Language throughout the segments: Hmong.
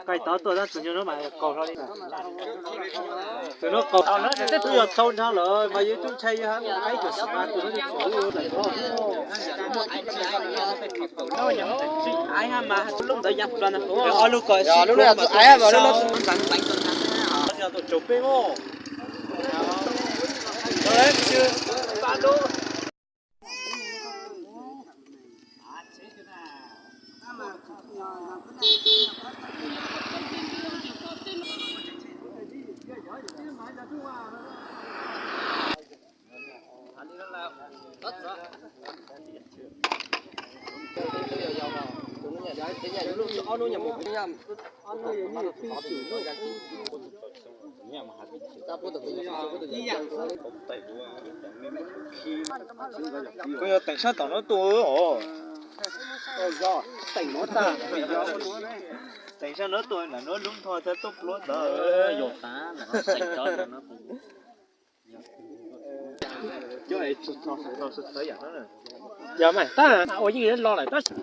Qaij tod tuaj tab txog nyob no mas qaug hlo li. Tus no qaug twb yog tau nrho lawm mas yus tub ntshai yog hab qaib tus xis mas tus no li txog lawm. Ob lub ko ib lub no. Tsaug peb mog. Koj yog teem sab tom no tuaj os. Teem sab no tuaj na, no lub nthos thiab tuaj pluab ntawd. Yog mas tab ua yeej lo lawm tab sis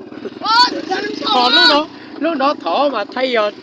ho lub no, lub no thov mas thaij yog.